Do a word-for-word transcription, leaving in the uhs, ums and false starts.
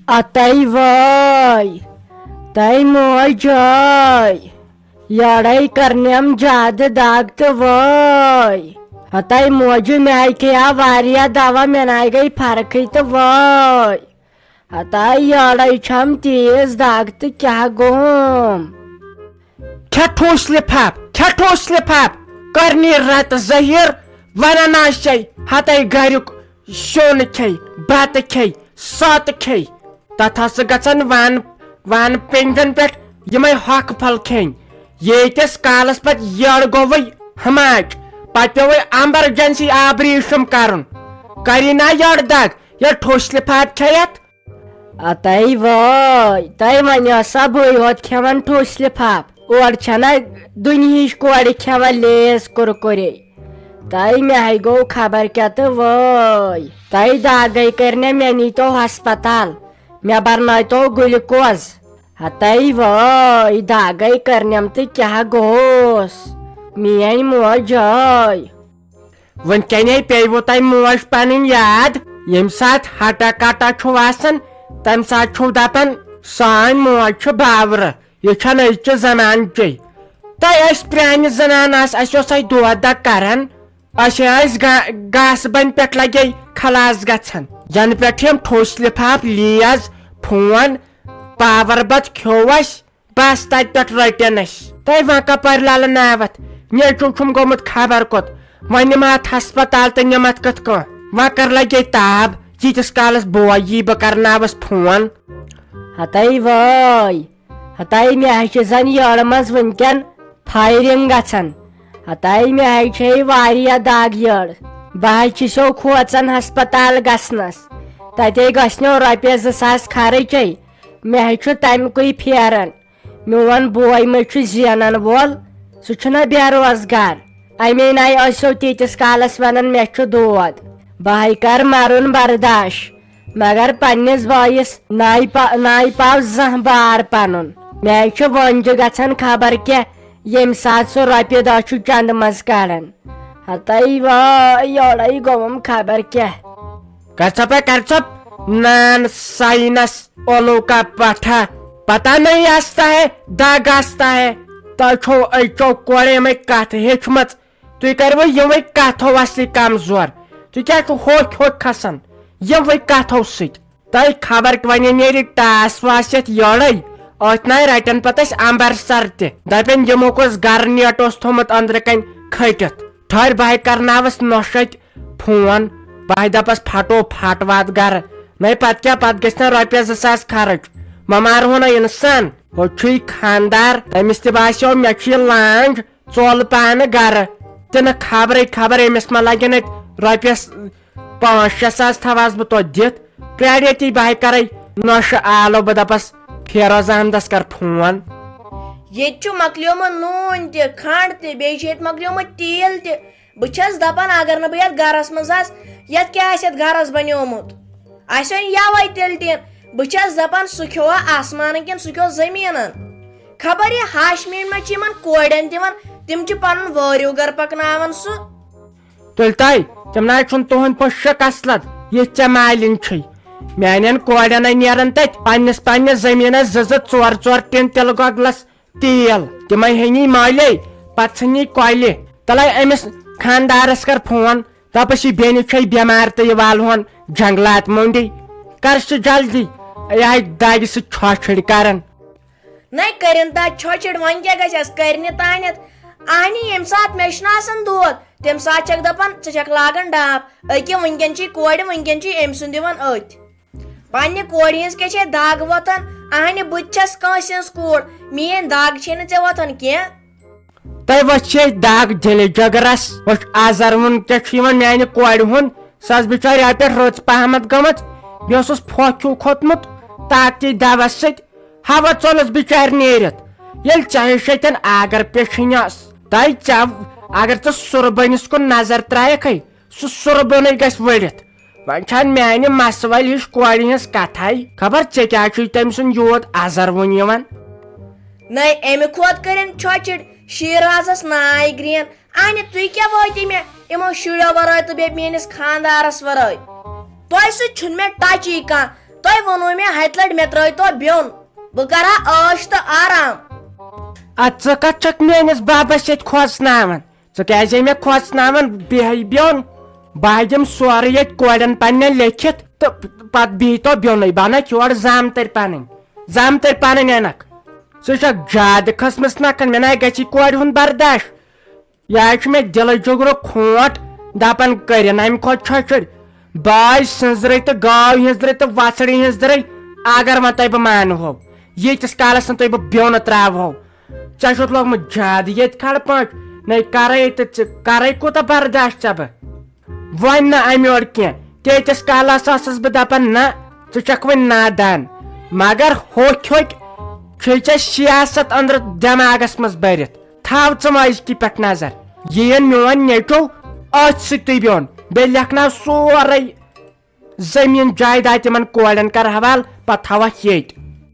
اتَے وٲے، تَے موجے، یڑے کٔرنم زیادٕ دگ تہٕ وٲے۔ ہتَے موجہِ، مےٚ کھیٚیا واریاہ دوا، مےٚ نَے گٔے فرقٕے تہٕ وٲے۔ ہتَے یڑے چھم تیز دگ تہٕ کیٛاہ گوم؟ کھےٚ ٹھوٗس لِفاف، کھےٚ ٹھوٗس لِفاف، کٔرنی رتہٕ ظٲہِر، ونان آسے ہتَے گریُک سیُن کھے، بتہٕ کھے، سۄتہٕ کھے۔ تتھ ہسا گژھن ون، ون پینجن پٮ۪ٹھ یِمے ہۄکھ پھل کھیٚنۍ۔ ییٖتِس کالس پتہٕ یٔڑ گوٚوٕے ہماچ، پتہٕ پیوٚوٕے ایمرجنسی آبریشم کرُن۔ کری نا یٔڑ دگ، ییٚلہِ ٹھوٗس لِفاف کھیٚیتھ۔ اتَے وٲے، تَے وۄنۍ ٲسا بٕے یوت کھٮ۪وان ٹھوٗس لِفاف؟ اورٕ چھَنا دُنہِچ کورِ کھٮ۪وان لیز کُرکُرے؟ تَے مےٚ ہے گوٚو خبر کیٛاہ تہٕ وٲے۔ تَے دگے کٔرنہ مےٚ نیٖتو ہسپتال، مےٚ برنٲیتو گلوکوز۔ ہتَے وٲے، دگے کٔرنم تہٕ کیٛاہ گوٚوس؟ میٲنۍ موج ٲے۔ وٕنکیٚنے پیٚیوٕ تۄہہِ موج پنٕنۍ یاد۔ ییٚمہِ ساتہٕ ہٹا کٹا چھُو آسان، تمہِ ساتہٕ چھُو دپان، سٲنۍ موج چھِ باورٕ، یہِ چھنہٕ أزچہِ زمانچے۔ تۄہہِ ٲسۍ پرانہِ زنانہٕ آسہٕ، اسہِ اوس اتہِ دود دگ کران، أسۍ ٲسۍ گا-، گاسہٕ بنہِ پٮ۪ٹھ لگے خلاص گژھان، ینہٕ پٮ۪ٹھ یِم ٹھوٗس لفاف لیز، فون، پاور بتہٕ کھیوٚو اسہِ۔ بس تتہِ پٮ۪ٹھ رٔٹِن أسۍ۔ تۄہہِ وۄنۍ کپٲرۍ للہٕ ناوتھ؟ نیچو چھُم گوٚمُت خبر کوٚت۔ وۄنۍ نِمہٕ اتھ ہسپتال تہٕ نِمتھ کِتھ کٔنۍ؟ وۄنۍ کر لگے تاب، ییٖتِس کالس بوے یی بہٕ کرناوس فون۔ ہتَے وٲے، ہتَے مےٚ ہے چھِ زن یٔڑ منٛز وٕنکٮ۪ن فایرنگ گژھان۔ ہتَے مےٚ ہے چھے واریاہ دگ یٔڑ۔ بہٕ ہے چھِسو کھوژان ہسپتال گژھنس۔ تتے گژھنو رۄپیس زٕ ساس خرچے۔ مےٚ ہے چھُ تمہِ کُے پھیران۔ میون بوے مہ چھُ زینن وول، سُہ چھُنہ بے روزگار۔ اَمے نَے ٲسِو تیٖتِس کالس ونان مےٚ چھُ دود۔ بہٕ ہے کر مرُن برداش، مگر پننِس بٲیِس نَے پا-، نَے پاو زانٛہہ بار پنُن۔ مےٚ ہے چھُ وۄنۍ تہِ گژھان خبر کیٛاہ، ییٚمہِ ساتہٕ سُہ رۄپیہِ دہ چھُ چندٕ منٛز کڑان۔ ہتَے وٲے، یورے گوٚوُم خبر کیٛاہ۔ کر ژھۄپے، کر ژھۄپ، نان ساینس اولو کا پٹھا، پتہ نہیں آستا ہے، دگ آستا ہے۔ تۄہہِ چھو أزچو کورِ یِمے کتھ ہیٚچھمٕژ، تُہۍ کروٕ یِمے کتھو اصلی کمزور۔ تُہۍ کیٛاہ چھِو ہوٚکھۍ ہوٚکھۍ کھسان یِموٕے کتھو سۭتۍ؟ تۄہہِ خبر وۄنۍ نیرِ ٹاس واس یتھ یورے، أتھۍ ناے رٹن پتہٕ أسۍ امبرسر تہِ، دپن یِمو کُس گرٕ نیٹ اوس تھوٚمُت أنٛدرٕ کنۍ کھٔٹِتھ۔ ٹھٔہر، بہٕ ہے کرناوس نۄشہِ اَتہِ فون، بہٕ ہے دپس پھٹو پھٹ وات گرٕ۔ نَے پتہٕ کیٛاہ، پتہٕ گژھِ نا رۄپیس زٕ ساس خرٕچ، مہ مارہون نا انسان۔ ہُہ چھُے خاندار، تٔمِس تہِ باسیو مےٚ چھُ یہِ لانٛج، ژول پانہٕ گرٕ۔ تہِ نہٕ خبرے خبر أمِس ما لگن اَتہِ رۄپیس پانٛژھ شےٚ ساس تھاوہس بہٕ توتہِ دِتھ۔ پرٛارِ ییٚتی، بہٕ ہے کرے نۄشہِ آلو، بہٕ دپس فیروز احمدس کر فون۔ ییٚتہِ چھُ مۄکلیومُت نوٗن تہِ، کھنٛڈ تہِ، بیٚیہِ چھُ ییٚتہِ مۄکلیومُت تیٖل تہِ۔ بہٕ چھَس دَپان، اگر نہٕ بہٕ یَتھ گَرَس منٛز آسہٕ، یَتھ کیٛاہ آسہِ یَتھ گَرَس بَنیومُت؟ اَسہِ اوٚن یَوَے تیٚلہِ ٹیٖن۔ بہٕ چھَس دَپان، سُہ کھیوٚوا آسمانَن کِنہٕ سُہ کھیوٚو زٔمیٖنَن؟ خبر یہِ ہَش میٖن ما چھِ یِمَن کورٮ۪ن دِوان، تِم چھِ پَنُن وٲرِو گَرٕ پَکناوان سُہ۔ تُلۍ تۄہہِ، تِم نہ حظ چھُنہٕ تُہُنٛد پٲٹھۍ شک اصلت، یہِ ژےٚ مالِنۍ چھے۔ میٛانٮ۪ن کورٮ۪ن ہے نیران تَتہِ پنٛنِس پنٛنِس زٔمیٖنَس زٕ زٕ ژور ژور ٹِن تِلہٕ گۄگلَس تیل، تِمے ہینی مٲلے، پتہٕ ژھٕنی کۄلہِ۔ تلے أمِس خاندارس کر فون، دپس یہِ بیٚنہِ چھے بٮ۪مار تہٕ یہِ والہون جنگلات مٔنڈی۔ کر سُہ جلدی، یہِ آے دگہِ سۭتۍ چھۄچھڑ کران۔ نَے کٔرِن تا چھۄچھڑ، وۄنۍ کیٛاہ گژھٮ۪س، کٔرنہِ تانٮ۪تھ۔ اہنہِ، ییٚمہِ ساتہٕ مےٚ چھُنہٕ آسان دود، تَمہِ ساتہٕ چھَکھ دَپان، ژٕ چھَکھ لاگان ڈاپھ۔ أکہِ وٕنکٮ۪ن چھے کورِ، وٕنکٮ۪ن چھُے أمۍ سُنٛد یِوان أتھۍ۔ پننہِ کورِ ہٕنٛز کیٛاہ چھے دگ وۄتھان؟ اہنہِ، بہٕ تہِ چھَس کٲنٛسہِ ہٕنٛز کوٗر، میٛٲنۍ دگ چھے نہٕ ژےٚ وۄتھان کینٛہہ۔ تۄہہِ وۄتھِ چھے دگ دِلہِ جگرس، وۄتھ آزر وُن کیٛاہ چھُ یِوان میٛانہِ کورِ ہُنٛد؟ سۄ ٲس بِچٲرۍ یَتھ پٮ۪ٹھ رٕژ پہمتھ گٔمٕژ، بیٚیہِ اوسُس پھۄکھ ہیوٗ کھوٚتمُت طاقتی دوس سۭتۍ۔ ہوا ژوٚلُس بِچارِ نیٖرِتھ۔ ییٚلہِ ژےٚ ہِش ییٚتٮ۪ن آگر پیچھِنۍ ٲس، تۄہہِ ژےٚ اگر ژٕ سُربٲنِس کُن نظر ترٛایَکھَے، سُہ سُربٲنٕے گژھِ ؤڑِتھ۔ وۄنۍ چھَنہٕ میٛانہِ مسہٕ والہِ ہِش کورِ ہِنٛز کتھے۔ خبر ژےٚ کیٛاہ چھُے تٔمۍ سُنٛد یوٗت آزر وُن یِوان؟ نَے، اَمہِ کھۄتہٕ کٔرِن چھۄچھِڑ شیٖرازس ناے گرٛین۔ اہنہِ، تُہۍ کیٛاہ وٲتِو مےٚ یِمو شُرٮ۪و ورٲے تہٕ بیٚیہِ میٛٲنِس خانٛدارس ورٲے؟ تۄہہِ سۭتۍ چھُنہٕ مےٚ ٹچی کانٛہہ۔ تۄہہِ ووٚنوُ مےٚ ہتہِ لٹہِ، مےٚ ترٲیتو بیوٚن، بہٕ کرٕ ہا عٲش تہٕ آرام۔ ادٕ ژٕ کتھ چھکھ میٲنِس بابس سۭتۍ کھوژناوان؟ ژٕ کیازے مےٚ کھوژناوان بیٚہہِ بیوٚن؟ بہٕ ہا دِمہٕ سورُے ییٚتہِ کورٮ۪ن پننٮ۪ن لیکھِتھ تہٕ پتہٕ بِہتو بیوٚنُے۔ بہٕ انکھ یورٕ زامتٕرۍ پنٕنۍ، زامتٕرۍ پنٕنۍ انکھ۔ ژٕ چھکھ زیادٕ کھٔسمٕژ نکھن، مےٚ نہ گژھی کورِ ہُنٛد برداش۔ یہِ حظ چھُ مےٚ دِلہٕ جُگرُک کھونٹ دپان کٔرِن امہِ کھۄتہٕ چھۄچھٕرۍ۔ باے سٕنٛزرٕے تہٕ گاو ہٕنٛزرٕے تہٕ وژھڑِ ہٕنٛزرٕے، اگر وۄنۍ تۄہہِ بہٕ مانہو، ییٖتِس کالس نہٕ تۄہہِ بہٕ بیوٚن تراوہو۔ ژےٚ چھُتھ لوگمُت زیادٕ ییٚتہِ کھڑ پانٛچ، نَے کرے تہٕ ژٕ کرے کوٗتاہ برداش ژےٚ بہٕ؟ وۄنۍ نہٕ امہِ یورٕ کینٛہہ، تیٖتِس کالس ٲسٕس بہٕ دپان نہ، ژٕ چھکھ وۄنۍ نادان، مگر ہوٚکھۍ ہوٚکھۍ چھُے ژےٚ سیاست أنٛدرٕ دٮ۪ماغس منٛز بٔرِتھ۔ تھاو ژٕ ماجہِ پٮ۪ٹھ نظر، یِیِن میون نیٚچو أتھۍ سۭتۍ تُہۍ بیوٚن، بیٚیہِ لیکھناو سورُے زٔمیٖن جایداد تِمن کورٮ۪ن کر حوال، پتہٕ تھاوکھ ییٚتہِ۔